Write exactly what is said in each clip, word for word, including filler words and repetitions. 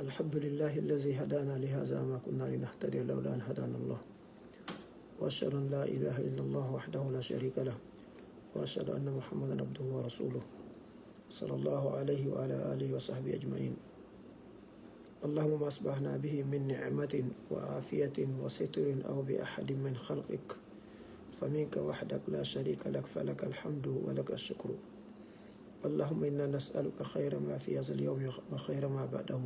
الحمد لله الذي هدانا لهذا وما كنا لنهتدي لولا أن هدانا الله. وأشهد أن لا إله إلا الله وحده لا شريك له. وأشهد أن محمدا عبده ورسوله. صلى الله عليه وعلى آله وصحبه أجمعين. اللهم ما أصبحنا به من نعمة وعافية وستر أو بأحد من خلقك فمنك وحدك لا شريك لك، فلك الحمد ولك الشكر. اللهم إنا نسألك خير ما في هذا اليوم وخير ما بعده.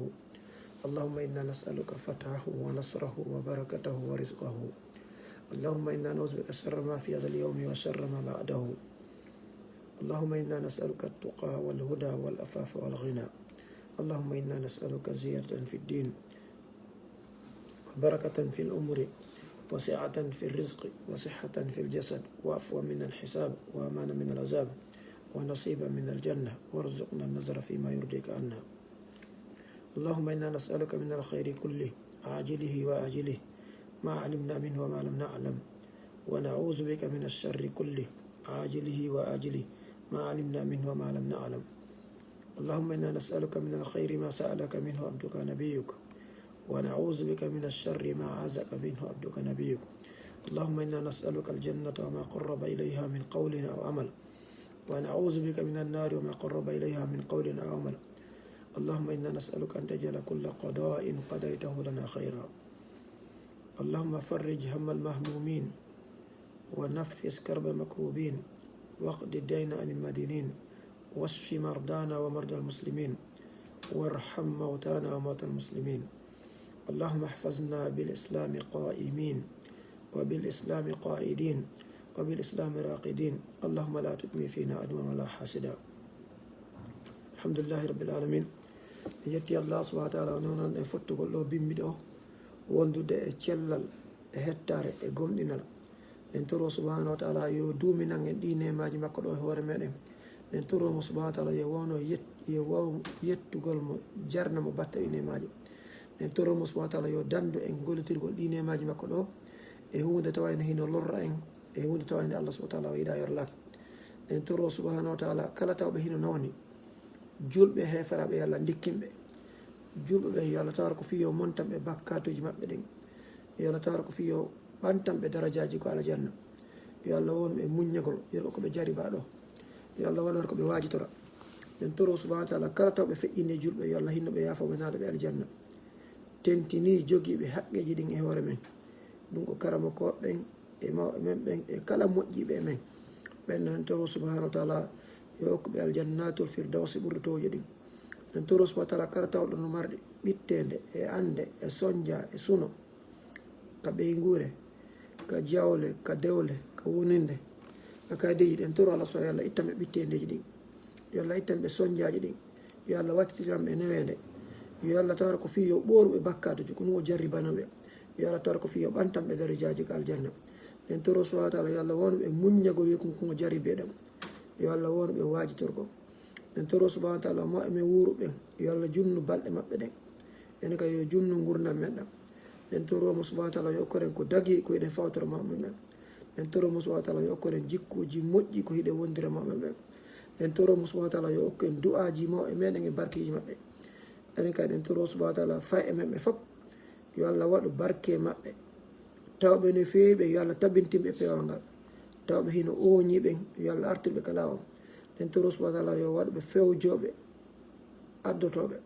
اللهم إنا نسألك فتحه ونصره وبركته ورزقه. اللهم إنا نعوذ بك شر ما في هذا اليوم وشر ما بعده. اللهم إنا نسألك التقى والهدى والعفاف والغنى. اللهم إنا نسألك زيادة في الدين وبركة في العمر وسعة في الرزق وصحة في الجسد وعفوا من الحساب وأمانا من العذاب ونصيبا من الجنة وارزقنا النظر فيما يرضيك عنا. اللهم إنا نسألك من الخير كله عاجله وآجله ما علمنا منه وما لم نعلم، ونعوذ بك من الشر كله عاجله وآجله ما علمنا منه وما لم نعلم. اللهم إنا نسألك من الخير ما سألك منه عبدك نبيك، ونعوذ بك من الشر ما عزك منه عبدك نبيك. اللهم إنا نسألك الجنة وما قرب إليها من قول أو عمل، ونعوذ بك من النار وما قرب إليها من قول أو عمل. اللهم إنا نسألك أن تجعل كل قضاء قضيته لنا خيرا. اللهم فرج هم المهمومين، ونفس كرب المكروبين، واقض الدين عن المدينين، واشف مرضانا ومرضى المسلمين، وارحم موتانا وموتى المسلمين. اللهم احفظنا بالإسلام قائمين، وبالإسلام قاعدين، وبالإسلام راقدين. اللهم لا تدم فينا عدوا ولا حاسدا. الحمد لله رب العالمين. En yetti Allah subhanahu wa ta'ala, o newnan en fottugol ɗo bimbi ɗo, wondude e cellal, e hettaare, e gomɗinal. En toro subhanahu wa ta'ala yo duuminan en ɗi neemaaji makko ɗo e hoore meɗen. En toro mo subhanahu wa ta'ala yo wawno yet-, yo waw yettugol mo, jarna mo batte ɗi neemaaji. En toro mo subhanahu wa ta'ala yo dandu en gollitirgol ɗi neemaaji makko ɗo e huunde tawayno hino lorra en, e huunde tawayno Allah subhanahu wa ta'ala o yiɗa yorlaaki. En toro subhanahu wa ta'ala kala tawɓe hino nawni julɓe heeferaaɓe, yo Allah ndikkin ɓe. Julɓe ɓe, yo Allah tawar ko fii yo montan ɓe bakkaatuuji maɓɓe ɗin. Yo Allah tawar ko fii yo ɓantan ɓe darajaaji ko aljanna. Yo Allah won ɓe muññagol, yo ko ɓe jaribaa ɗo. Yo Allah waɗor ko ɓe waajitora. En toro subhanahu wa ta'ala kala tawɓe feƴƴinde julɓe, yo Allah hinno ɓe, yaafo ɓe, naada ɓe aljanna. Tentinii jogiiɓe haqqeeji ɗin e hoore men. Ɗum ko karamokooɓe ɓen, e mawɓe men ɓen, e kala moƴƴiiɓe e men. Ɓen non toro subhanahu wa ta'ala yo okku ɓe aljannatul firdawsi ɓurɗo towje ɗin. En toro subhanahu wa ta'ala kala tawɗo no marɗi ɓitteende, e annde, e sonja, e suno, ka ɓeynguure, ka jawle, ka dewle, ka woninde, ka kaydeeji ɗin, toro Allah subhanahu wa ta'ala ittan ɓe ɓitteendeeji ɗin. Yo Allah ittan ɓe sonjaaji ɗin. Yo Allah wattitiran ɓe neweende. Yo Allah tawar ko fii yo ɓooru ɓe bakkaatuuji, ko ɗum o jarribanoo ɓe. Yo Allah tawar ko fii yo ɓantan ɓe darajaaji ka aljanna. Ɗen toro subhanahu wa ta'ala, yo Allah wonu ɓe muññagol, yo ko, ko o jarribe ɗon. Yo Allah wonu ɓe waajitorgol. Ɗen toro subhanahu wa ta'ala, mo e men wuuru ɓen, yo Allah junnu balɗe maɓɓe ɗen. Enen kadi yo junnu ngurndan men ɗan. Ɗen toro mo subhanahu wa ta'ala, yo okkoren ko dagi ko hiɗen fawtora mawɓe men. Ɗen toro mo subhanahu wa ta'ala, yo okkoren jikkuuji moƴƴi ko hiɗen wondira mawɓe men. Ɗen toro mo subhanahu wa ta'ala, yo okkoren du'aaji mawɓe meɗen e barkeeji maɓɓe. Enen kadi ɗen toro subhanahu wa ta'ala, fay e men ɓe fop, yo Allah waɗu barke e maɓɓe. Tawɓe no feewi ɓe, yo Allah tabintin ɓe e peewal ngal. Tawɓe hino ooñii ɓen, yo Allah artir ɓe ka laawol. Ɗen toro subhanahu wa ta'ala, yo waɗu ɓe fewjooɓe, addotooɓe.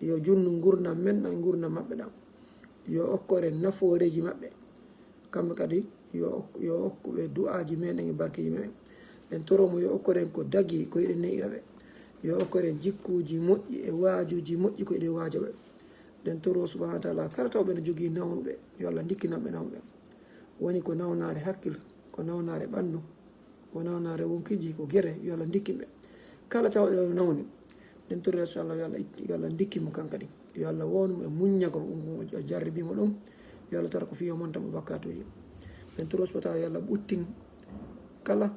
Yo junnu ngurndan men ɗan, ngurndan maɓɓe ɗan. Yo okkoren nafooreeji maɓɓe. Kamɓe kadi, yo ok-, yo okku ɓe du'aaji meɗen e barkeeji meɗen. Ɗen toro mo yo okkoren ko dagi ko hiɗen ne'ira ɓe. Yo okkoren jikkuuji moƴƴi e waajuuji moƴƴi ko hiɗen waaja ɓe. Ɗen toro subhanahu wa ta'ala, kala tawɓe no jogii nawnuɓe, yo Allah ndikkinan ɓe nawnuɓe. Woni ko nawnaare hakkil, ko nawnaare ɓandu, ko nawnaare wonkiiji, ko gere, yo Allah ndikkin ɓe. Kala tawɗo no nawni, ɗen toro, inshallah, yo Allah itti, yo Allah ndikkin mo kan kadi. Yo Allah wonu mo e muññagol ɗum ko o jarribii mo ɗum. Yo Allah tawar ko fii yo monta mo bakkaatuuji. Ɗen toro subhanahu wa ta'ala, yo Allah ɓuttin kala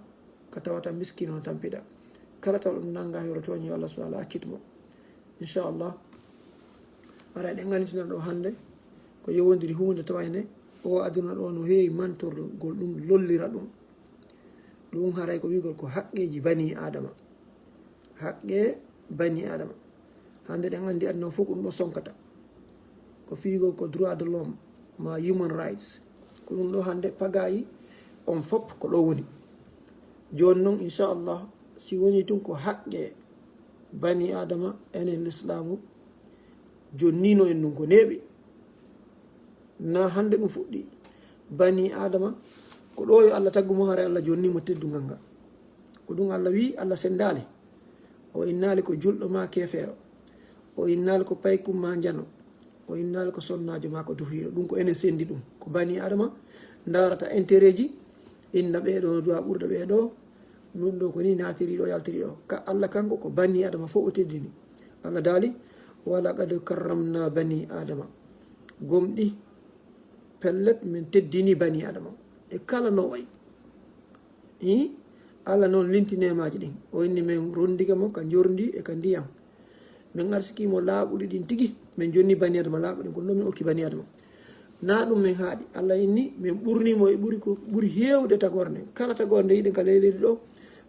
ka tawata miskiino no tampiɗaa. Kala tawɗo no nanngaa hiwro tooñi, yo Allah subhanahu wa ta'ala accit mo. Inchallah, aray ɗen annitinor ɗo hannde ko yowondiri huunde tawayne o aduna ɗo no heewi mantorgol ɗum, lollira ɗum. Ɗum haray ko wi'ugol ko haqqeeji banii Aadama. Haqqe banii Aadama. Hannde ɗen anndi aduna o fof ko ɗum ɗo sonkata. ko fiyugol ko droit de l'homme, ma human rights. Ko ɗum ɗo hannde pagayi on fof ko ɗo woni. Jooni non, inchallah, si woni tun ko haqqe bani Adama, enen Lislaamu jonnino en ɗum ko neeɓi. Na hannde ɗum fuɗɗi. Bani Adama, ko ɗo yo Allah taggu mo, haray Allah jonni mo teddungal ngal. Ko ɗum Allah wi, Allah senndaali. O innaali ko julɗo ma keefeero. O innaali ko paykum ma njano. O innaali ko sonnaajo ma ko duhiiɗo. Ɗum ko enen senndi ɗum. Ko bani Adama ndaarata intérêt ji, inna ɓee ɗo duwa ɓurda ɓee ɗo. Ɗum ɗo ko ni naatiri ɗo, yaltiri ɗo. Ka Allah kanko ko bani Adama fof o teddini. Allah daali, "Wa laqad karramna bani Adama." Gomɗi, pellet, min teddini bani Adama. E kala no wayi. Ii, Allah non linti neemaaji ɗin. O inni men rondike mo ka njorndi e ka ndiyan. Men arsiki mo laaɓuɗi ɗin tigi. Men jonni bani Adama laaɓuɗi ɗin. Kono ɗo min okki bani Adama. Na ɗum men haaɗi. Allah inni men ɓurni mo e ɓuri ko ɓuri heewde tagorde. Kala tagorde yiɗen ka ley leydi ɗo,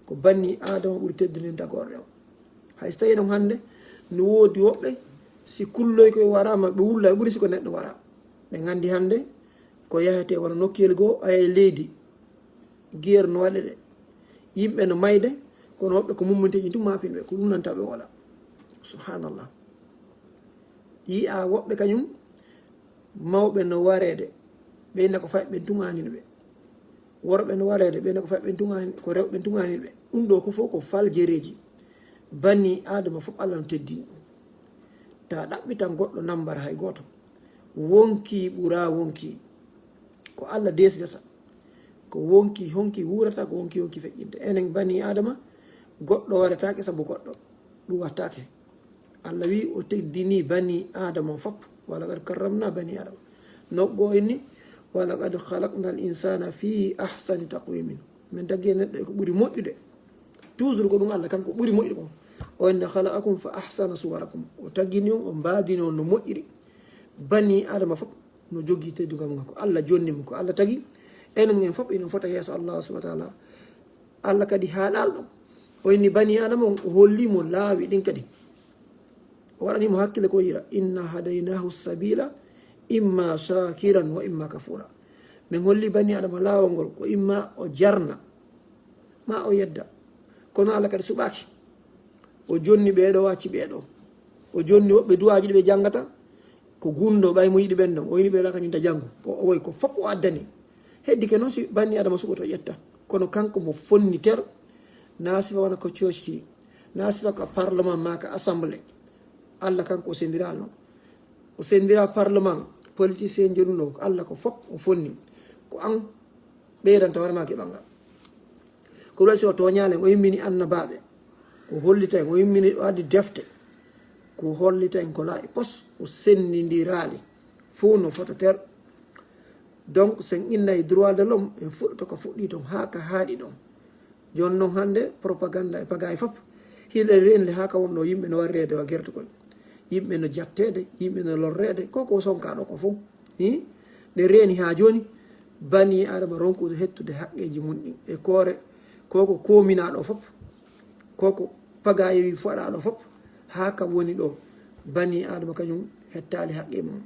ko bani Adama ɓuri teddude nden tagorde on. Hay so tawii non hannde no woodi woɓɓe, si kulloy koy waraama, ɓe wulla, ɓuri si ko neɗɗo wara. Ɓe nganndi hannde ko yahetee wano nokkuyel goo, a yi'ay leydi, geer no waɗe de, yimɓe no mayde, kono woɓɓe ko mummunteeji tun maapin ɓe, ko ɗum nanta ɓe wola. Subhanallah. Yi'a woɓɓe kañum, mawɓe no wareede, ɓe inna ko fay ɓen tuŋaani ɓe. Worɓe no wareede, ɓe inna ko fay ɓen tuŋaani, ko rewɓe tuŋaani ɓe. Ɗum ɗo ko fof ko faljereeji. Bani Aadama fof Allah no teddini ɗum. Ta ɗaɓɓitan goɗɗo nambar hay gooto. Wonkii ɓuraa wonkii. Ko Allah desidata. Ko wonkii honkii wuurata, ko wonkii honkii feƴƴinta. Enen bani Aadama, goɗɗo waretaake sabu goɗɗo. Ɗum wattaake. Allah wi'i o teddini bani Aadama fop. "Wa laqad karramna bani Aadama." No goo inni, "Wa laqad khalaqna al insana fi ahsani taqwimin." Min tagi neɗɗo e ko ɓuri moƴƴude. Toujours ko ɗum Allah kanko ɓuri moƴƴude kon. O inni, "Khalaqakum fa ahsana suwarakum." O tagini on, o mbaadini on no moƴƴiri. Bani Aadama fop no jogii teddungal ngal. Ko Allah jonni mo, ko Allah tagi. Enen en fop ino fota yeeso Allah subhanahu wa ta'ala. Allah kadi haalaali ɗum. O inni bani Aadama on, o holli mo laawi ɗin kadi. O waɗani mo hakkille ko yira, "Inna hadaynahu sabila, imma shakiran wa imma kafura." Min holli bani Aadama laawol ngol, ko imma o jarna, ma o yedda. Kono Allah kadi suɓaaki. O jonni ɓee ɗo, o acci ɓee ɗo. O jonni woɓɓe du'aaji ɗi ɓe janngata, ko gunndoo ɓay mo yiɗi ɓen ɗon. O yiɗi ɓee ɗo kañum ta janngu. O, o woy ko fof o addani. Heddike non si bani Aadama suɓoto ƴetta. Kono kanko mo fonni ter, na sifa wona ko cooci, na sifa ka parlement ma ka assemblée. Allah kanko o sendiraano. O sendira parlement, politicien jonuno, ko Allah ko fof o fonni. Ko an ɓeydanta hoore ma keɓal ngal. Ko ɗum si o tooñaali en, o immini annabaaɓe. Ko hollita en, o immini, o addi defte. Ko hollita en ko laaɓi pos, o sendindiraali. Fof no fota ter. Donc, sen innay droit de l'homme, en fuɗɗoto ko fuɗɗi ton, haa ka haaɗi ɗon. Jooni non hannde, propaganda e pagaye fof, hiɗe reenle haa ka wonno yimɓe no warreede wa gerte koy. Yimɓe no jatteede, yimɓe no lorreede, ko ko sonkaa ɗo ko fof. Hi? Ɗe reeni haa jooni, bani Aadama ronkude hettude haqqeeji mun ɗin. E koore, ko ko koominaa ɗo fof, ko ko pagaye wi faɗaa ɗo fof, haa ka woni ɗo, bani Aadama kañum hettaali haqqe mum.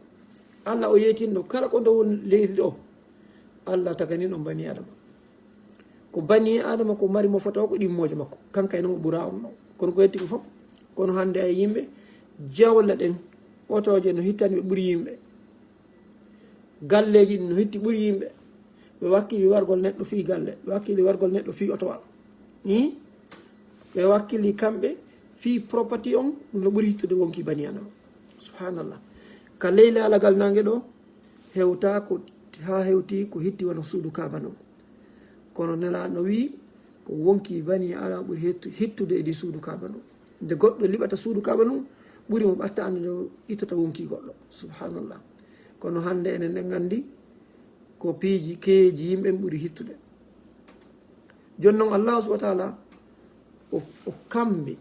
Allah o yeetinno kala ko ndo woni leydi ɗo, Allah tagani ɗon bani Aadama. Ko bani Aadama ko mari mo fota o ko ɗimmooje makko. Kanka e non o ɓura on ɗon. Kono ko hetti ko fof. Kono hannde ay yimɓe, jawle ɗen, otooje no hittani ɓe ɓuri yimɓe. Galleeji ɗin no hitti ɓuri yimɓe. Ɓe wakkili wargol neɗɗo fii galle. Ɓe wakkili wargol neɗɗo fii otowal. Ni? Ɓe wakkili kamɓe fii property on, ɗum no ɓuri hittude wonki bani Aadama. Subhanallah. Ka ley laalagal naange ɗo, hewta ko, haa hewti ko hitti wano suudu Kaaba non. Kono Nelaaɗo no wi'i, ko wonki bani Aadama ɓuri hettu-, hittude e ɗi suudu Kaaba non. Nde goɗɗo liɓata suudu Kaaba non, ɓuri mo ɓattaande nde o ittata wonki goɗɗo. Subhanallah. Kono hannde enen en nganndi ko piiji keeji yimɓe ɓuri hittude. Jooni non, Allaahu subhaanahu wa ta'aalaa, o, o kambi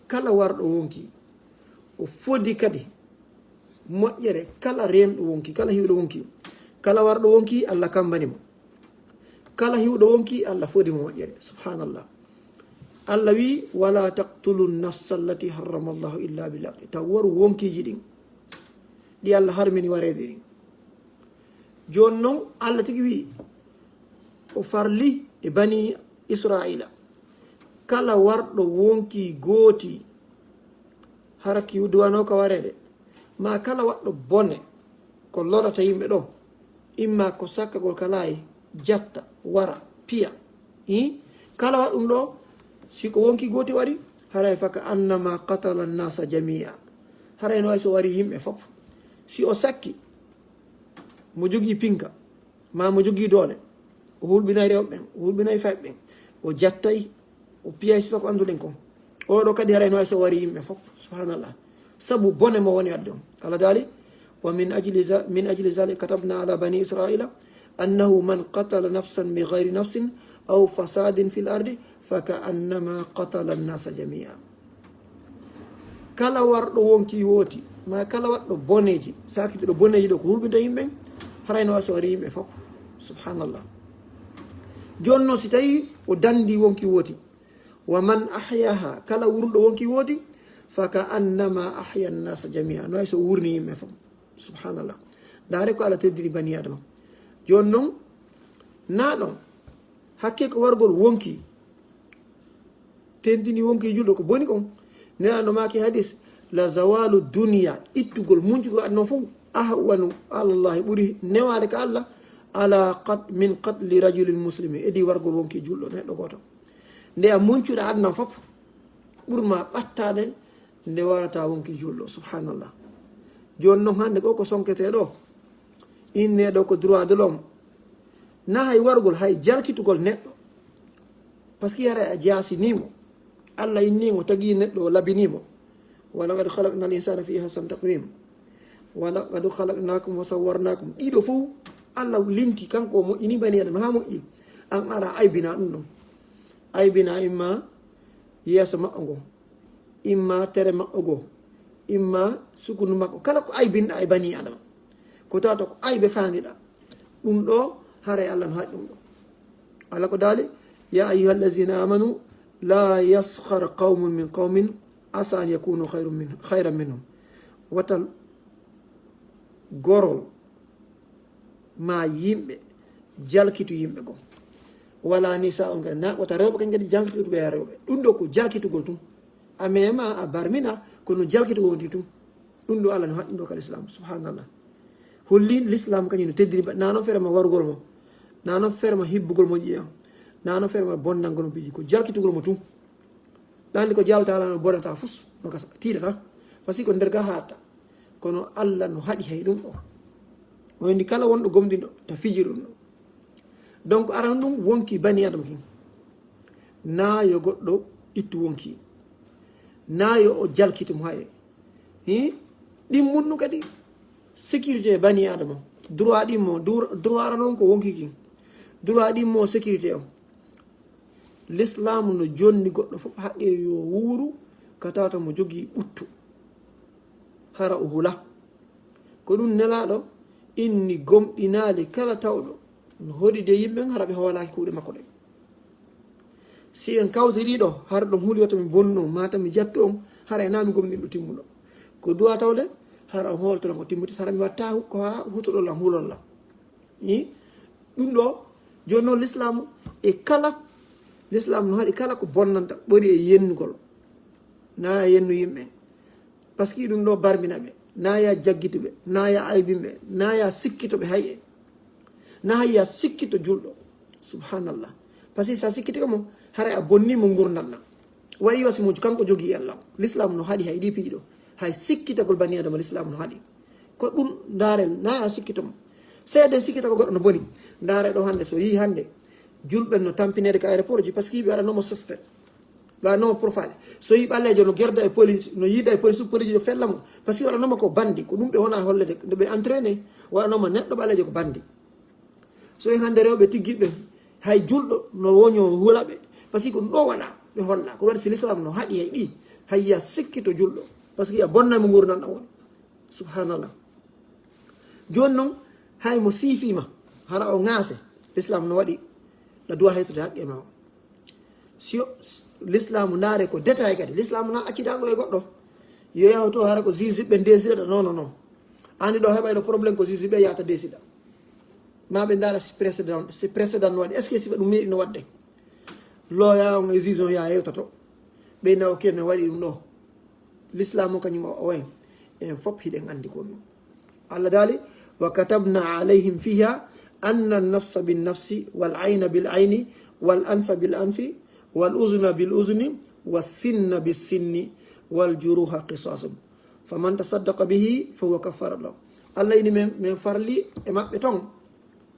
kala warɗo wonki, o fodi kadi moƴƴere kala reenɗo wonki, kala hiwɗo wonki. Kala warɗo wonki, Allah kambani mo. Kala hiwɗo wonki, Allah fodi mo moƴƴere. Subhaanallah. Allah wi'i, "Walaa taqtulu nafsa allati harrama Allahu illa bil haqqi." Taw waru wonkiiji ɗin. ɗi Alla harmini wareede ɗin. Jooni non, Alla tigi wi'i, o farli e banii Israa'iila, kala warɗo wonkii gooti, hara ki duwanoo ka wareede, maa kala waɗɗo bone ko lorata yimɓe ɗoo, imma ko sakkagol ka laayi, jatta, wara, piya. Hii? Kala waɗɗum ɗoo, si ko wonkii gooti waɗi, haray fa ka annama qatala annasa jamia. Haray no way so warii yimɓe fof. Si o sakki, mo jogii pinka, maa mo jogii doole, o hulɓinay rewɓe ɓen, o hulɓinay fayɓe ɓen, o jattay, o piyay sifa ko annduɗen kon. Oo ɗoo kadi haray no way so warii yimɓe fof. Subhanallah. Sabu bone mo woni adde on. Allah daali, wa min ajli za-, min ajli zalika katabna ala bani Israila annahu man qatala nafsan bi ghayri nafsin aw fasadin fil ardi fa ka annama qatala annasa jamia. Kala warɗo wonkii wooti, maa kala waɗɗo boneeji, saakitiiɗo boneeji ɗoo ko hulɓinta yimɓe, haray no way so warii yimɓe fof. Subhanallah. Jooni non, si tawii o dandii wonkii wooti, wa man ahyaha, kala wurnuɗo wonkii wooti, fa ka annama ahya annasa jamia, no way so wurni yimɓe fof. Subhanallah. Ndaaree ko Alla teddini banii Aadama. Jooni non, naa ɗon, hakkee ko wargol wonkii, teddini wonkii julɗo ko boni kon. Nelaaɗo maaki hadis, la zawalu dunya, ittugol, muncugol aduna fof, ahwanu alallahi, ɓuri newaade ka Alla, ala qat-, min qatli rajulin muslimin, edii wargol wonkii julɗo, neɗɗo gooto. Nde a muncuɗo aduna fof, ɓuri ma ɓattaade nde warata wonkii julɗo, subhanallah. Jooni non hannde ko, ko sonketee ɗoo, innee ɗoo ko droit de l'homme. Na hay wargol, hay jalkitugol neɗɗo. Parce que haray a jaasinii mo. Alla innii mo, tagi neɗɗo, o labinii mo. Wa laqad khalaqna al insana fi ahsani taqwim. Wa laqad khalaqnakum wa sawwarnakum. Ɗiɗo fof, Alla linti, kanko o moƴƴini banii Aadama haa moƴƴi. An ara aybina ɗum ɗon. Aybina imma yeeso maɓɓo ngon, imma tere maɓɓo goo, imma sukundu maɓɓo. Kala ko aybinɗaa e banii Aadama, ko tawata ko aybe faandiɗaa, ɗum ɗoo, haray Alla no haɗi ɗum ɗoo. Alla ko daali, ya ayyuha allazina amanu, la yaskhar qawmun min qawmin asa an yakunu khayrun min-, khayran minhum. Wata gorol maa yimɓe jalkitu yimɓe goo. Wala nisaa'un kadi, na wata rewɓe kadi jalkitu ɓe rewɓe. Ɗum ɗoo ko jalkitugol tun. A mema, a barmina, kono jalkitugol woni tun. Ɗum ɗoo Alla no haɗi ɗum ɗoo ka Lislaam, subhanallah. Holli Lislaam kañum no teddiri ba-, na non feere ma warugol mo, na non feere ma hibbugol mo ƴi'an, na non feere ma bonnangol mo piiji, ko jalkitugol mo tun. Ɗa anndi ko Jalla Taala no bonata fus, no gasa, tiiɗata. Parce que ko nder ga haaɗata. Kono Alla no haɗi hay ɗum ɗoo. O inni kala wonɗo gomɗinɗo, ta fijir ɗum ɗoo. Donc, aran ɗum wonkii banii Aadama kin. Naa yo goɗɗo ittu wonkii. Naa yo o jalkito mo haye. Hi? Ɗimmun ɗum kadi sécurité banii Aadama. Droit ɗimmo, droit ara non ko wonkii kin. Droit ɗimmo sécurité on. Lislaamu no jonni goɗɗo fof haqqee yo wuuru ka tawata mo jogii ɓuttu. Hara o hula. Ko ɗum Nelaaɗo inni gomɗinaali kala tawɗo no hoɗidi e yimɓe ɓen, hara ɓe hoolaaki kuuɗe makko ɗen. Si en kawtirii ɗoo, hara ɗon huli wota mi bonnu on, maa ta mi jattu on, hara e naa mi gomɗinɗo timmuɗo. Ko duwa tawde, hara on hooltoran ko timmuti, hara mi watta hu-, ko haa hutoɗon lan, hulon lan. I? Ɗum ɗoo, jooni non Lislaamu e kala, Lislaamu no haɗi kala ko bonnanta, ɓuri e yennugol. Naa yennu yimɓe. Parce que ɗum ɗoo barmina ɓe. Naa ya jaggitu ɓe. Naa ya aybin ɓe. Naa ya sikkito ɓe hay'e. Naa hay ya sikkito julɗo. Subhanallah. Parce que sa sikkitike mo, haray a bonni mo ngurndan ɗan. Wayi wa si mo kanko jogii Alla. Lislaamu no haɗi hay ɗii piiji ɗoo. Hay sikkitagol banii Aadama Lislaamu no haɗi. Ko ɗum ndaaree, na a sikkito mo. Seede sikkitagol goɗɗo no boni. Ndaaree ɗoo hannde, so yii hannde, julɓe no tampineede ka aéroport ji, parce que ɓe waɗanoo mo suspect. Ɓe waɗanoo mo profile. So yii ɓaleejo no gerda e police, no yiida e police, police jo fella mo. Parce que waɗanoo mo ko bandi, ko ɗum ɓe wona hollede, nde ɓe entraîné, waɗanoo mo neɗɗo ɓaleejo ko bandi. So e hannde rewɓe tiggiiɓe, hay julɗo no woñoo hula ɓe. Parce que ko ɗum ɗoo waɗa, ɓe holla. Ko waɗi si Lislaam no haɗi hay ɗii, hay ya sikkito julɗo. Parce que a bonna mo ngurndan ɗan woni. Subhanallah. Jooni non, hay mo siifiima, hara o ŋaase, Lislaam no waɗi, na duwa heytude haqqe maa o. Si o, Lislaamu ndaare ko détail kadi. Lislaamu na accidaango e goɗɗo. Yo yahu to hara ko juge ɓe ndesirata. Non, non, non. Ani ɗo heɓa ɗo problème ko juge ɓe yahata décida. Ma ɓe ndaara si précédent, si précédent no waɗi. Est-ce que si ɓe ɗum meeɗi no waɗde? Looya on e juge on yaa yewtato. Ɓe na, ok, mi waɗi ɗum ɗo. L'islam o kañum o, o en. En fof hiɗen anndi ko ɗum. Allah daali, "Wa katabna alayhim fiha anna an-nafsa bin-nafsi, wal-ayna bil-ayni, wal-anfa bil-anfi, wal-uzna bil-uzni, was-sinna bis-sinni, wal-juruha qisasun. Faman tasaddaqa bihi fahuwa kaffaratun lahu." Allah ini men, men farli e maɓɓe ton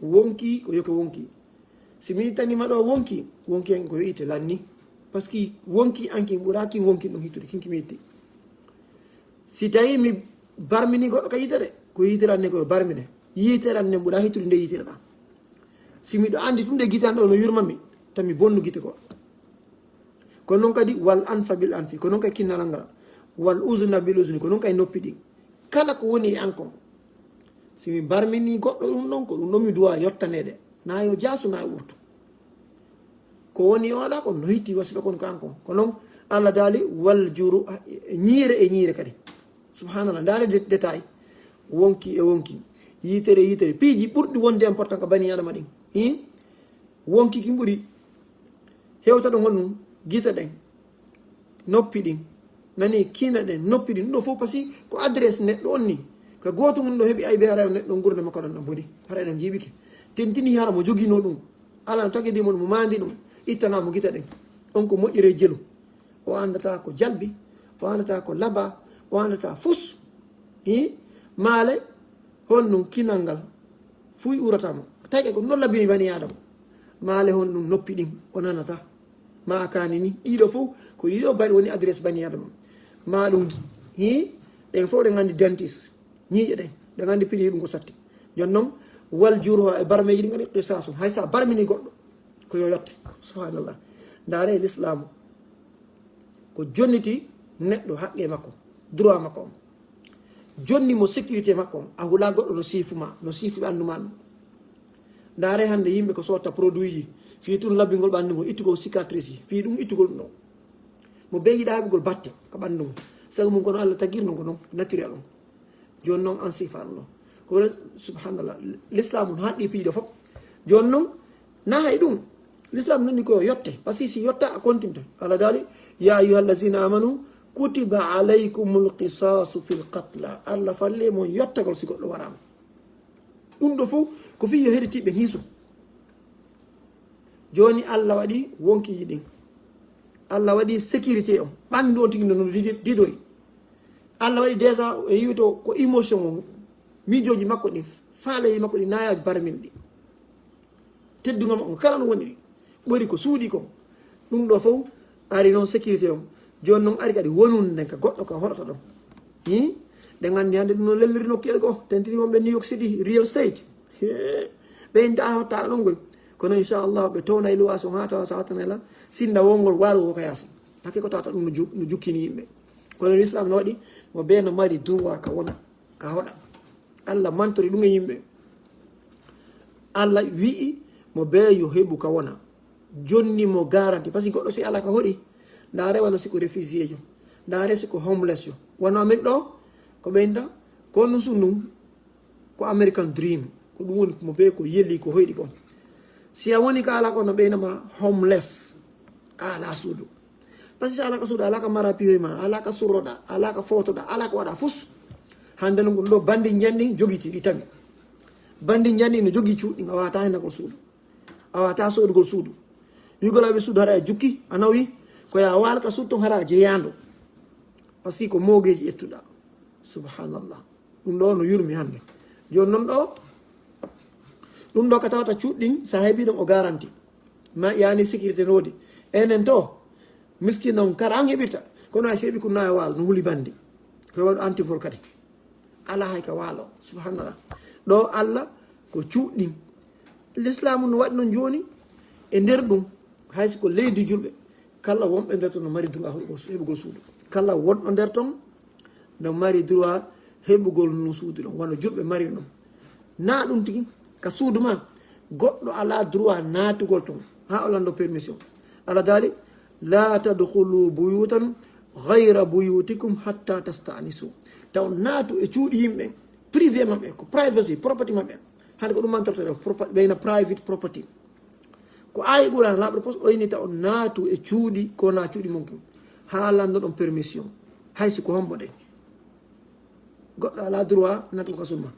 wonki ko yo ke wonki. Si mi ittanii ma ɗo wonki, wonki en ko yo itte lanni. Parce que wonki an kin ɓuraa kin wonki ɗon hittude, kin ki mi itti. Si tawi mi barmini goɗɗo ka yitere, ko yitere an ne ko yo barmine. Yitere an ne ɓuraa hittude nde yitere ɗan. Si miɗo anndi tun nde gite an ɗo no yurma mi, tan mi bonnu gite ko. Ko non kadi wal anfa bil anfi, ko non kadi kinnal ngal. Wal uzna bil uzni, ko non kadi noppi ɗin. Kala ko woni e an kon. Si mi barmini goɗɗo ɗum ɗon, ko ɗum ɗon mi duwa yottaneede. Na yo jaasu, na yo wurtu. Ko woni o waɗa kon, no hitti wasifa kon ko an kon. Ko non Allah daali, wal juru, ñiire e ñiire kadi. Subhanallah, ndaare de-, détail. Wonki e wonki. Yitere e yitere. Piiji ɓurɗi wonde important ka bani Adama ɗin. Hin? Wonki kin ɓuri. Hewta ɗon honɗum? Gite ɗen. Noppi ɗin. Nani, kiina ɗen. Noppi ɗin. Ɗum ɗo fof parce que ko adresse neɗɗo on ni. Ka gooto ngun ɗo heɓi aybe hara neɗɗo ngurndan makko ɗon ɗon boni. Hara eɗen jiiɓike. Tentini hara mo joginoo ɗum. Ala no tagidi mo, mo maandi ɗum. Ittana mo gite ɗen. On ko moƴƴere jelu. O anndata ko jalbi, o anndata ko laba, o anndata fus. Hi? Maale, honɗum kinal ngal fuy urata mo. Taƴa ko non labini bani Adama. Maale honɗum noppi ɗin o nanata. Ma a kaani ni, ɗiɗo fof, ko ɗiɗo bari woni adresse bani Adama. Ma ɗum, hi? Ɗen fof ɗen anndi dentiste. Ñiiƴe ɗen, ɗen anndi piri ɗum ko satti. Jon non, wal juruha e barmeeji ɗin kadi qisasun. Hay sa barmini goɗɗo, ko yo yotte. Subhanallah. Ndaare e Lislaamu. Ko jonniti neɗɗo haqqe makko, droit makko on. Jonni mo sécurité makko on. A hula goɗɗo no siifu ma, no siifu ɓanndu ma ɗum. Ndaare hannde yimɓe ko sotta produit ji, fii tun labbingol ɓanndu ngun, ittugol cicatrice ji, fii ɗum ittugol ɗum ɗon. Mo bee yiɗa heɓugol batte ka ɓanndu ngun. Sabu mum kono Allah tagir non ko non, naturel on. Jooni non an sifano ɗo. Ko woni, subhanallah, l'islam on haɗɗi piiɗo fof. Jooni non, na hay ɗum. L'islam nani ko yotte. Parce que si yotta a continue. Allah daali, "Ya ayyuhallazina amanu, kutiba alaykumul qisasu fil qatla." Allah falle mon yottagol si goɗɗo warama. Ɗum ɗo fof ko fii yo heɗitiiɓe hiiso. Jooni Allah waɗi wonkiiji ɗin. Allah waɗi sécurité on. Ɓanndu on tigi no no didi-, didori. Allah waɗi déjà e yiwto ko émotion on. Miijooji makko ɗin, faaleeji makko ɗin, naya barmin ɗi. Teddungal makko kala no woniri. Ɓuri ko suuɗi kon. Ɗum ɗo fof ari non sécurité on. Jooni non ari kadi wonunde nden ka goɗɗo ka hoɗata ɗon. Hi? Ɗen anndi hannde ɗum no lelliri nokkuyeeje goo. Tentini wonɓe New York City, real estate. Hee. Ɓe inta hotta ɗon goy. Kono inchallah ɓe townay luwaas on haa tawa sa wattanay la. Sinda wongol waaru ko ka yaasi. Hakke ko tawata ɗum no ju-, no jukkini yimɓe. Kono l'islam no waɗi mo bee no mari droit ka wona, ka hoɗa. Allah mantori ɗum e yimɓe. Allah wi'i mo bee yo heɓu ka wona. Jonni mo garanti. Parce que goɗɗo si alaa ka hoɗi, ndaare wano si ko réfugié jo. Ndaare si ko homeless jo. Wano Amérique ɗo, ko ɓe inta, ko no sunu, ko American dream. Ko ɗum woni mo bee ko yeli, ko hoyɗi kon. Si a woni ka alaa ko no ɓe inama homeless. A alaa suudu. Parce que si alaa ka suudu, alaa ka mara piyoy ma, alaa ka surroɗa, alaa ka fotoɗa, alaa ka waɗa fus. Hannde non ɗum ɗo bandi njanni jogiti ɗi tami. Bandi njanni no jogi cuuɗi, a wata hennagol suudu. A wata soodugol suudu. Wi'ugol aɓe suudu hara e jukki, a nawi, ko ya waal ka suudu ton hara jeyaando. Parce que ko moogeeji ƴettuɗa. Subhanallah. Ɗum ɗo no yurmi hannde. Jooni non ɗo, ɗum ɗo ka tawata cuuɗi ɗin, sa heɓi ɗon o garanti. Ma yani sécurité no woodi. Enen to, miskino on kara an heɓirta. Kono ay seeɓi kun na e waal, no huli bandi. Ko waɗu antivol kadi. Alaa hay ka waalo. Subhanallah. Ɗo Allah ko cuuɗi ɗin. Lislaamu no waɗi non jooni e nder ɗum. Hay si ko leydi julɓe, kala wonɓe nder ton no mari droit heɓugol su-, heɓugol suudu. Kala wonɗo nder ton no mari droit heɓugol no suudu ɗon, wano julɓe mari ɗum. Na ɗum tigi, ka suudu ma, goɗɗo alaa droit naatugol ton, haa o lando permission. Allah daali, "La tadkhulu buyutan ghayra buyutikum hatta tasta'nisu." Taw naatu e cuuɗi yimɓe, Privé maɓɓe, ko privacy, property maɓɓe. Hande ko ɗum mantorte ɗo, propa-, ɓeyna private property. Ko aaya Qur'an laaɓɗo pos, o inni ta on naatu e cuuɗi, ko na cuuɗi mon kin. Haa lanndo ɗon permission. Hay si ko hombo de. Goɗɗo alaa droit naata ka suudu ma.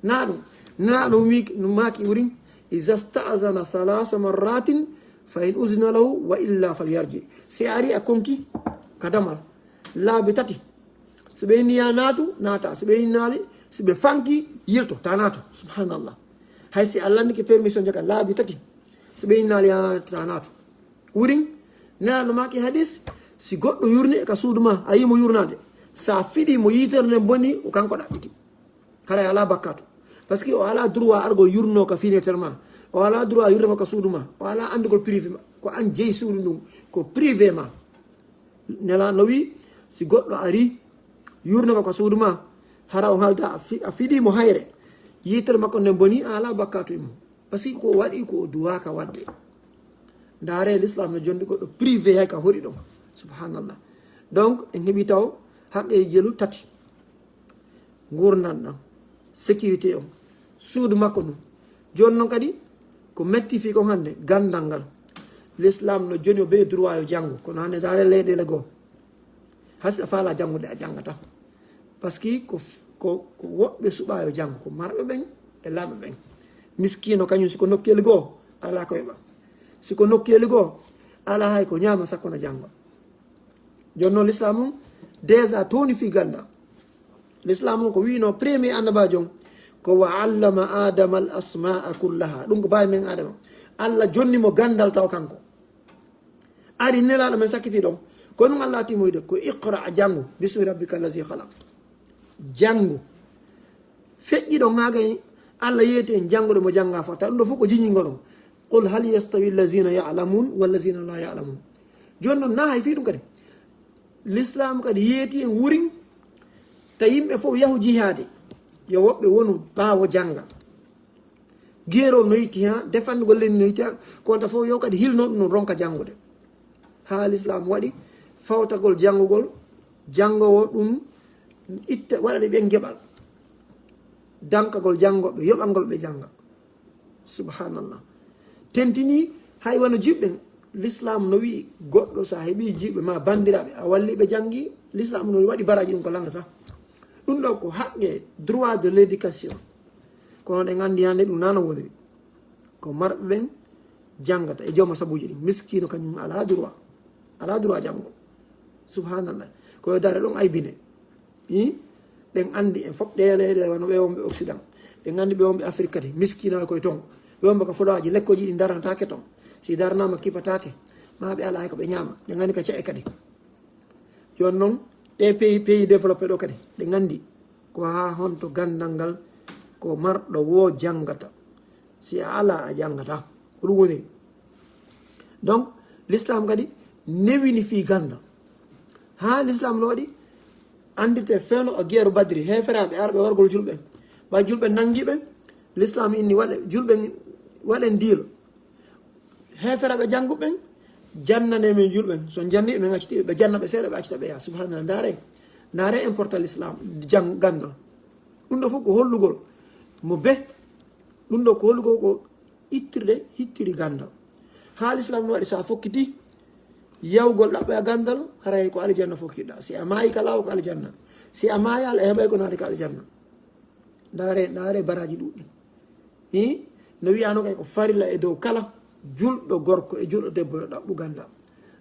Na ɗum, na ɗum wi-, no maaki wurin, "Iza sta'azana salasa marratin, fa in uzina lahu, wa illa falyarji." Si a ari a konki ka damal, laabi tati. Si ɓe inni ya naatu, naata. Si ɓe innaali, si ɓe fanki, yilto, ta naatu. Subhanallah. Hay si a landike permission jaka laabi tati. Si ɓe innaali ya naatu, ta naatu. Wurin, Nelaaɗo maaki hadis, si goɗɗo yurni e ka suudu ma, a yii mo yurnaade. Sa fiɗi mo yitere nden boni, o kanko ɗaɓɓiti. Haray alaa bakkaatu. Parce que o alaa droit argo yurno ka fenêtre ma. O alaa droit yurno ka suudu ma. O alaa andugol privé ma. Ko an jeyi suudu ndun. Ko privé ma. Nelaaɗo wi, si goɗɗo ari, yurno ka suudu ma, hara o halda a fi-, a fiɗi mo hayre. Yitere makko nden boni, a alaa bakkaatu e mum. Parce que ko o waɗi ko o duwaaka waɗde. Ndaare, l'islam no jondi goɗɗo privé hay ka hoɗi ɗon. Subhanallah. Donc, en heɓi taw haqqe jelu tati. Ngurndan ɗan, sécurité on, suudu makko ndun. Jooni non kadi, ko metti fii kon hande, gandal ngal. L'islam no joni o be droit yo jango, kono hande ndaare leyɗeele goo. Hay si a faalaa janngude, a janngataa. Parce que ko f-, ko, ko woɓɓe suɓaa yo janngu, ko marɓe ɓen e laamɓe ɓen. Miskiino kañun, si ko nokkeeli goo, alaa ko yoɓa. Si ko nokkeeli goo, alaa hay ko ñaama, sakko na jannga. Jooni non, l'islam on, déjà towni fii ganda. L'islam on ko wiino premier annabaajo on, ko "Wa allama Adama al asmaa kullaha." Ɗum ko baawi men Adama. Allah jonni mo gandal taw kanko. Ari Nelaaɗo men sakkiti ɗon. Ko ɗum Allah timoyde ko "Iqra", janngu. "Bismi rabbika allazi khalaq." Janngu. Feƴƴi ɗon haa gay Allah yeeti en jannguɗo mo jannga fota. Ɗum ɗo fof ko jiñingol on. "Qul hal yastawi allazina ya'lamun wallazina la ya'lamun." Jooni non na hay fii ɗum kadi. L'islam kadi yeeti en wurin. Ta yimɓe fof yahu jihaade. Yo woɓɓe wonu ɓaawo jannga. Geerol no yitti ha, defandugol leydi no yitti ha, ko wonta fof yo kadi hilno ɗum, ronka janngude. Haa l'islam waɗi fawtagol janngugol, janngoowo ɗum itta, waɗani ɓen geɓal. Dankagol janngooɓe, yoɓangol ɓe jannga. Subhanallah. Tentini hay wano jiɓɓen, l'islam no wi'i goɗɗo sa heɓi jiɓɓe ma bandiraaɓe, a walli ɓe janngi, l'islam no waɗi baraji ɗum ko landata. Ɗum ɗo ko haqqe, droit de l'éducation. Kono ɗen anndi hannde ɗum na no woniri. Ko marɓe ɓen janngata e jooma sabuuji ɗin. Miskiino kañum alaa droit. Alaa droit janngol. Subhanallah. Ko yo dare ɗon aybine. Ih? Ɗen anndi en fof ɗee leyɗe wano ɓe wonɓe Occident. Ɗen anndi ɓe wonɓe Afrique kadi. Miskiino koye ton. Ɓe wonɓe ka fodaaji, lekkoji ɗi darnataake ton. Si darnaama kipataake. Ma ɓe alaa hay ko ɓe ñaama. Ɗen anndi ka ce'e kadi. Jooni non, ɗee pays, pays développé ɗo kadi, ɗe nganndi ko haa honto ganndal ngal ko marɗo woo janngata. Si a alaa, a janngataa. Ko ɗum woniri. Donc, l'islam kadi newini fii ganndal. Haa l'islam no waɗi anndirte feno e geeru Badri, heeferaaɓe arɓe wargol julɓe. Ɓay julɓe nangi ɓe, l'islam inni waɗe, julɓe waɗen diilo. Heeferaaɓe jannguɓe ɓen, jannanee men julɓe ɓen. So on jannii ɓe, men acciti ɓe, ɓe janna ɓe seeɗa, ɓe accita ɓe yaha. Subhanallah, ndaare, ndaare important l'islam, jang-, ganndal. Ɗum ɗo fof ko hollugol mo be, ɗum ɗo ko hollugol ko ittirde, hittiri ganndal. Haa l'islam no waɗi, so a fokkiti yawgol ɗaɓɓoya ganndal, haray ko aljanna fokkiɗaa. Si a maayi ka laawol ko aljanna. Si a maayaali, a heɓay ko naati ka aljanna. Ndaare, ndaare baraaji ɗuɗɗi. Hi? No wi'ano kay ko farilla e dow kala julɗo gorko e julɗo debbo yo ɗaɓɓu ganndal.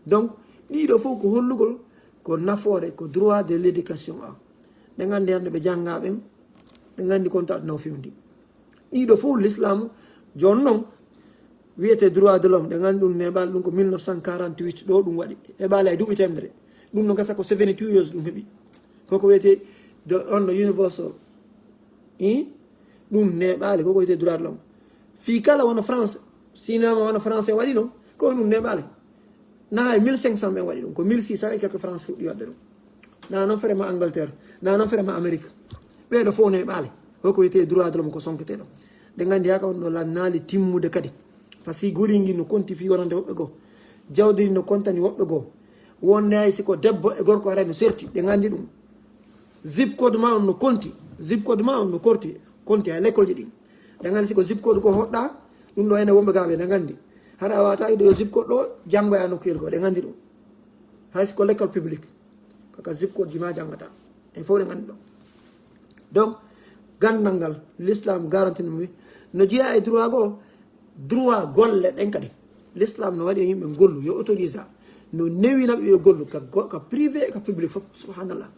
Donc, ɗiɗo fof ko hollugol ko nafoore, ko droit de l'éducation a. Ɗen anndi hannde ɓe jannga ɓen, ɗen anndi konta aduna o fewndi. Ɗiɗo fof l'islam, jooni non, wiyete droit de l'homme, ɗen anndi ɗum neeɓaali, ɗum ko mille neuf cent quarante-huit ɗo ɗum waɗi. Heɓaali hay duuɓi teemedere. Ɗum no gasa ko seventy-two years ɗum heɓi. Koko wiyete the, on the universal Ih? Ɗum neeɓaali, ko ko wiyetee droit de l'homme. Fii kala wano France, sinama wano français waɗi non, ko ɗum neeɓaali. Na hay mille cinq cents ɓen waɗi ɗum, ko mille six cents et quelque France fuɗɗi waɗde ɗum. Na non fere ma Angleterre, na non fere ma Amérique. Ɓee ɗo fof neeɓaali, ko ko wiyetee droit de l'homme ko sonketee ɗo. Ɗe nganndi haa ka on ɗo lannaali timmude kadi. Parce que guri ngi no konti fii wonande woɓɓe goo. Jawdi ndi no kontani woɓɓe goo. Wonde hay si ko debbo e gorko aray no serti, ɗe nganndi ɗum. Zip code ma on no konti. Zip code ma on no korti, konti e lekkolji ɗin. Ɗen anndi si ko zip code ko hoɗɗa, ɗum ɗo ene wonɓe gaaɓe ɗen anndi. Hara a wata ido yo zip code ɗo, janngoya nokkuyel ko, ɗen anndi ɗum. Hay si ko lekkol public, kaka zip code ji ma janngata. En fof ɗen anndi ɗum. Donc, ganndal ngal, l'islam garanti no mi, no jeyaa e droit goo, droit golle ɗen kadi. L'islam no waɗi e yimɓe gollu, yo autorisé. No newina ɓe yo gollu, ka go-, ka privé e ka public fof, subhanallah.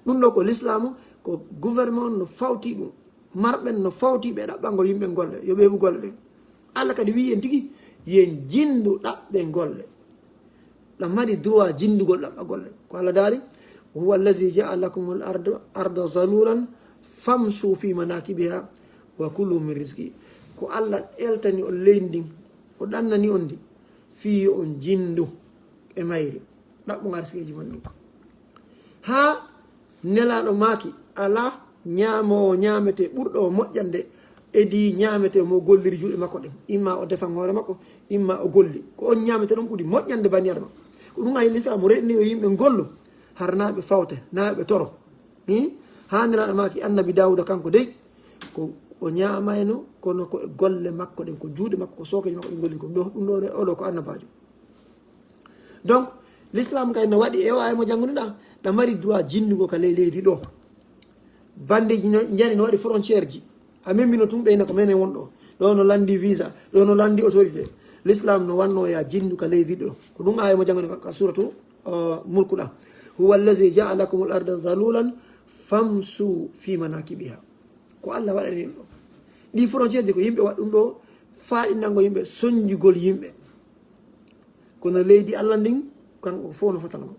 Ɗum ɗo ko l'islam, ko gouvernement no fawti ɗum. Marɓe no fawti ɓe ɗaɓɓangol yimɓe golle, yo ɓe heɓu golle ɗen. Allah kadi wi'i en tigi, yen jinndu ɗaɓɓe golle. Ɗa mari droit jinndugol ɗaɓɓa golle. Ko Allah daali, "Huwa allazi ja'a lakumul arda, arda zalulan famshu fi manakibiha wa kulu min rizqi." Ko Allah eltani on leydi ndin, o ɗannani on ndi, fii yo on jinndu e mayri, ɗaɓɓu arsikiiji mon ɗin. Haa Nelaaɗo maaki, alaa ñaamoowo ñaametee ɓurɗo o moƴƴande e dii ñaametee mo golliri juuɗe makko ɗen. Imma o defan hoore makko, imma o golli. Ko on ñaametee ɗon ɓuri moƴƴande bani Adama. Ko ɗum ayi Lislaamu reɗni yo yimɓe ngollu, har naa ɓe fawte, naa ɓe toro. Hi? Haa Nelaaɗo maaki, Annabi Daawuda kanko dey, ko o ñaamayno, kono ko e golle makko ɗen, ko juuɗe makko, ko sookeeji makko ɗin golliri ko. Ɗum ɗo, ɗum ɗo, o ɗo ko annabaajo. Donc, l'islam kay no waɗi e o ay mo janngunoɗaa, ɗa mari droit jinndugo ka ley leydi ɗo. Bandeji no, njani no waɗi frontière ji. A memmbino tun ɓeyna ko menen won ɗo. Ɗo no landi visa, ɗo no landi autorité. L'islam no wanno ya jinndu ka leydi ɗo. Ko ɗum ay mo jannguno ka, ka suratu, uh, Mulku ɗa. "Huwa allazi ja'a lakumul arda zalulan famshu fi manakibiha." Ko Allah waɗani en ɗo. Ɗi frontière ji ko yimɓe waɗi ɗum ɗo, faaɗinango yimɓe, sonjugol yimɓe. Kono leydi Allah ndin, kanko fof no fotano mo.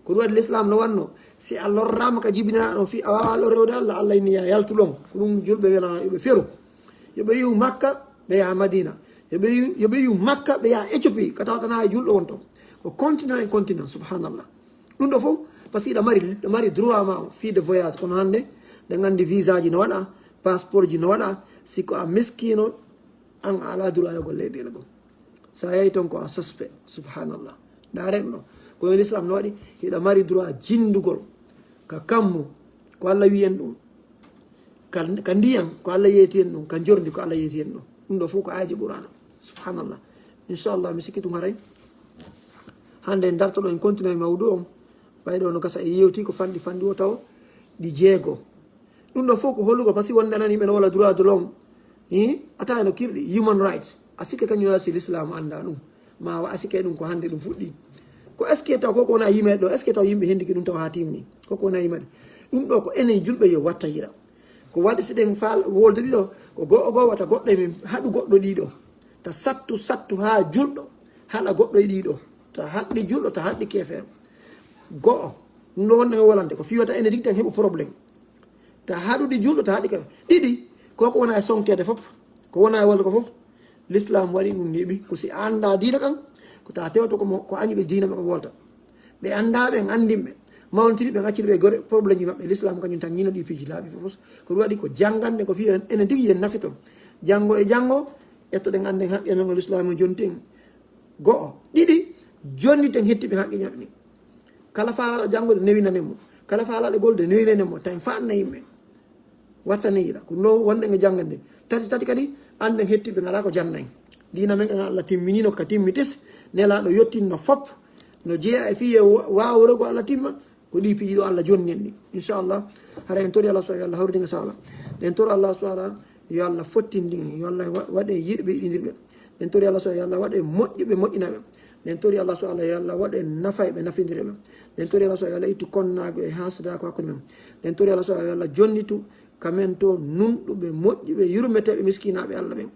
Ko ɗum waɗi l'islam no wanno, si a lorraama ka jibiniraaɗo fii a waawaa lorrewde Allah, Allah inni yaa yaltu ɗon. Ko ɗum julɓe welana yo ɓe feru. Yo ɓe yi'u Makka, ɓe yaha Madina. Yo ɓe yi'u, yo ɓe yi'u Makka, ɓe yaha Éthiopie, ka tawata naa e julɗo won ton. Ko continent e continent, subhanallah. Ɗum ɗo fof, parce que hiɗa mari, hiɗa mari droit ma fii de voyage, kono hannde, ɗen anndi visa ji no waɗa, passeport ji no waɗa, si ko a miskiino, an a alaa droit yahugol leyɗeele goo. So a yahi ton ko a suspect, subhanallah. Ndaaren ɗo, ko e l'islam no waɗi, hiɗa mari droit jinndugol ka kammu, ko Allah wi'i en ɗum. Ka, ka ndiyan, ko Allah yeeti en ɗum, ka njorndi, ko Allah yeeti en ɗum. Ɗum ɗo fof ko aaji Qur'aana. Subhanallah. Inchallah, mi sikki ɗum haray. Hannde en dartoɗo, en continue e mawdu on. Ɓay ɗo no gasa e yewti ko fanɗi fanɗi o taw ɗi jeego. Ɗum ɗo fof ko hollugo, parce que wonde anan yimɓe no wala droit de l'homme. Hi? A tawa no kirɗi, human rights. A sikke kañum wasi l'islam annda ɗum. Ma wa a sikke ɗum ko hannde ɗum fuɗɗi. Ko est-ce que taw koko wona yimɓe ɗo, est-ce que taw yimɓe hendiki ɗum taw haa timmi? Koko wona yimɓe. Ɗum ɗo ko enen julɓe yo watta yira. Ko waɗi si ɗen faal wolde ɗiɗo, ko go'o go'o wata goɗɗo e men haɗu goɗɗo ɗiɗo. Ta sattu sattu haa julɗo, haɗa goɗɗo e ɗiɗo. Ta haɗɗi julɗo, ta haɗɗi keefeero. Go'o, ɗum ɗo wonde e wolante, ko fii wata enen ɗiɗi tan heɓu problème. Ta haɗude julɗo, ta haɗi ka ɗiɗi, ko ko wona e sonkeede fof, ko wona e wolde ko fof, l'islam waɗi ɗum neeɓi, ko si a annda diina kan, ko ta tewto ko mo, ko añi ɓe diina ɓe ko wolta. Ɓe annda ɓen, anndin ɓe, mawntiri ɓen, acciri ɓe gore, problème ji maɓɓe, l'islam kañum tan ñino ɗi piiji laaɓi fof. Ko ɗum waɗi ko janngande, ko fii en, enen tigi yen nafito. Janngo e janngo, ettoɗen annden haqqe men, o l'islam o jonti en. Go'o. Ɗiɗi, jonniten hettiɓe haqqeeji maɓɓe ɗin. Kala faalaaɗo janngude, newinanen mo. Kala faalaaɗo gollude, newinanen mo. Tawi faanna yimɓe. Wattane yiɗa. Ko no wonɗen e janngande. Tati, tati kadi, annden hettiɓe ngalaa ko janna en. Diina men kan Allah timminino ka timmi tis. Nelaaɗo yottinno fop. No jeyaa e fii e wa-, waawude ko Allah timma. Ko ɗi piiji ɗo Allah jonni en ɗi. Inchallah, hara en tori Allah subhanahu, yo Allah hawridin e sawaba. En tori Allah subhanahu, yo Allah fottindin en, yo Allah wa-, waɗe yiɗɓe yiɗindirɓe. En tori Allah subhanahu, yo Allah waɗe moƴƴuɓe moƴƴinaaɓe. En tori Allah subhanahu, yo Allah waɗe nafayɓe nafindirɓe. En tori Allah subhanahu, yo Allah ittu konnaagu e haasada ko hakkunde men. En tori Allah subhanahu, yo Allah jonnitu ka men to nunɗuɓe moƴƴuɓe yurmeteeɓe miskinaaɓe Allah ɓen.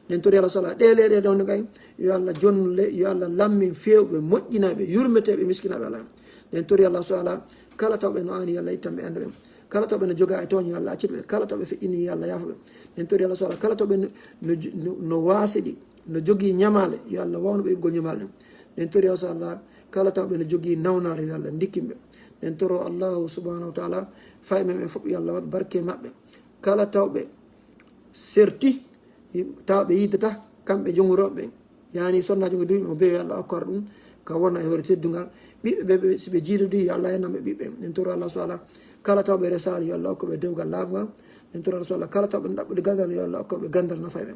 Ɗen tori Allah subhanahu, ɗe leeɗe ɗon kay, yo Allah jonnu le, yo Allah lammin fewɓe, moƴƴinaaɓe, yurmeteeɓe, miskinaaɓe Allah. Ɗen tori Allah subhanahu, kala tawɓe no aani, yo Allah ittan ɓe annde ɓen. Kala tawɓe no jogaa e tooñ, yo Allah accitu ɓe. Kala tawɓe feƴƴini, yo Allah yaafo ɓe. Ɗen tori Allah subhanahu, kala tawɓe no, no, no, no waasiɗi, no jogii ñamaale, yo Allah wawnu ɓe heɓugol ñamaale ɗen. Ɗen tori Allah subhanahu, kala tawɓe no jogii nawnaare, yo Allah ndikkin ɓe. Ɗen toro Allahu subhanahu wa taala, fay men ɓen fof, yo Allah waɗ barke maɓɓe. Kala tawɓe serti, tawa ɓe yiddata, kamɓe jonnguroɓe ɓen. Yani sonnaajo ngo duuɓi mo beyo, yo Allah okkor ɗum. ka wona e hoore teddungal. Ɓiɓɓe ɓe, ɓe, si ɓe jiidodii, yo Allah yenan ɓe ɓiɓɓe. Ɗen toro Allah subhanahu wa ta'ala, kala taw ɓe resaali, yo Allah okku ɓe dewgal laaɓngal. Ɗen toro Allah subhanahu wa ta'ala, kala taw ɓe ɗaɓɓude ganndal, yo Allah okku ɓe ganndal nafay ɓe.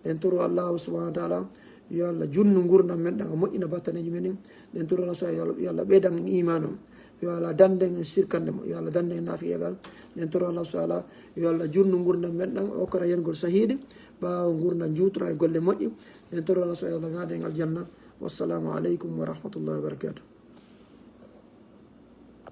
Ɗen toro Allah subhanahu wa ta'ala, yo Allah junnu ngurndan men ɗan, o moƴƴina battaneeji men ɗin. Ɗen toro Allah subhanahu wa ta'ala, yo Allah ɓeydan en iimaan on. Yo Allah danden e sirkande mo, yo Allah danden e naafiyagal. Ɗen toro Allah subhanahu wa ta'ala, yo Allah junnu ngurndan men ɗan, o okkora yengol sahiidi, ɓaawo ngurndan juutura e golle moƴƴi. Ɗen toro Allah subhanahu wa ta'ala, yo Allah naada en aljanna. Wassalaamu aleykum wa rahmatullahi wa barakatuh.